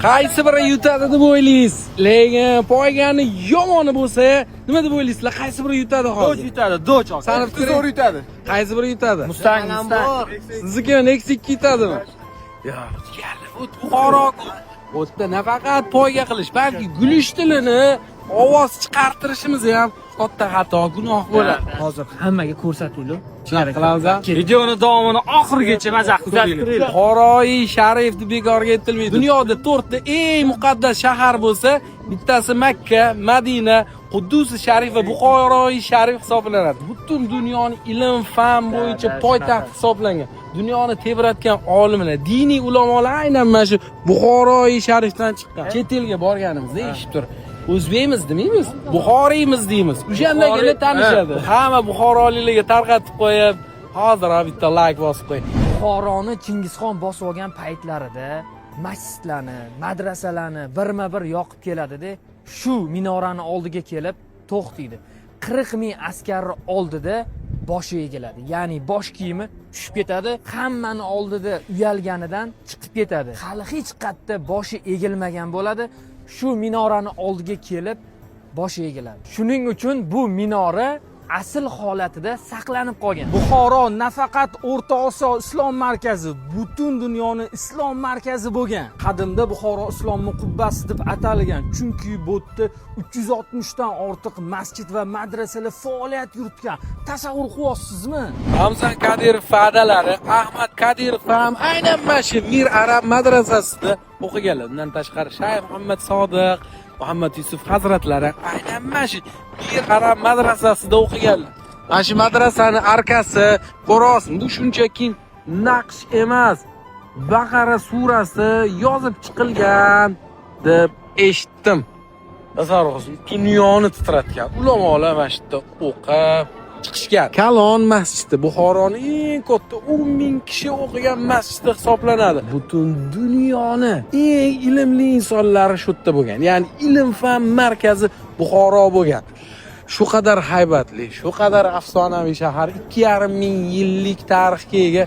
Qaysi biri yutadi deb o'ylaysiz? Lekin poygani yomoni bo'lsa, nima deb o'ylaysizlar? Qaysi biri yutadi Dodge hozir? yutadi, Dodge aka. Sanib Zo'r yutadi. Qaysi biri yutadi? Mustang, Mustang. Sizniki Nexia 2 yutadimi? Yo'q, jigarlar, bu Buxoro. Bu yerda nafaqat poyga qilish, balki gulish tilini ovoz chiqartirishimiz ham katta xato, gunoh bo'ladi. Hozir hammaga ko'rsatuvli. Shunaqa qilamiz, a? Videoni davomini oxirigacha maza qilib ko'ringlar. Buxoroyi sharif deb bekorga aytilmaydi. Dunyoda to'rtta eng muqaddas shahar bo'lsa, bittasi Makka, Madina, Quddus sharif va Buxoroyi sharif hisoblanadi. Butun dunyoni ilm, fan bo'yicha poytaxt hisoblangan. Dunyoni tebratgan olimlar, diniy ulamolar aynan mana shu Buxoroyi sharifdan chiqqan. Chet elga borganimizda eshitib tur. O'zbekmiz demaymiz, Buxoriymiz deymiz. O'shandagina tanishadi. Hamma buxoroliklarga tarqatib qo'yib, hozir bitta like bosib qo'y. Buxoroni Chingizxon bosib olgan paytlarida masjidlarni, madrasalarni birma-bir yoqib keladida, shu minorani oldiga kelib to'xtaydi. 40 ming askarni oldida boshi egiladi. Ya'ni bosh kiyimi tushib ketadi, hammani oldida uyalganidan chiqib ketadi. Hali hech qayerda boshi egilmagan bo'ladi. Shu minorani oldiga kelib boshi egiladi. Shuning uchun bu minora asl holatida saqlanib qolgan. Buxoro nafaqat O'rta Osiyo islom markazi, butun dunyoni islom markazi bo'lgan. Qadimda Buxoro islomni qubbasi deb atalgan, chunki bu yerda 360 dan ortiq masjid va madrasalar faoliyat yuritgan. Tasavvur qilyapsizmi? Ramzan Kadirov adalari Ahmad Kadirov ham aynan mana shu Mir Arab madrasasida o'qiganlar. Undan tashqari Shayx Muhammad Sodiq, Muhammad Yusuf hazratlari aynan mana shu Mir Arab madrasasida o'qiganlar. Mana shu madrasani arkasi ko'rasiz, bu shunchaki naqsh emas. Baqara surasi yozib chiqilgan deb eshitdim. Tasavvur qiling, dunyoni titratgan ulamolar mana shu yerda o'qib chiqishgan. Kalon masjidi Buxoroni eng katta 10 ming kishi o'qigan masjidi hisoblanadi. Butun dunyoni eng ilmli insonlari shu yerda bo'lgan. Ya'ni ilm fan markazi Buxoro bo'lgan. Shu qadar haybatli, shu qadar afsonaviy shahar, 2,5 ming yillik tarixga ega.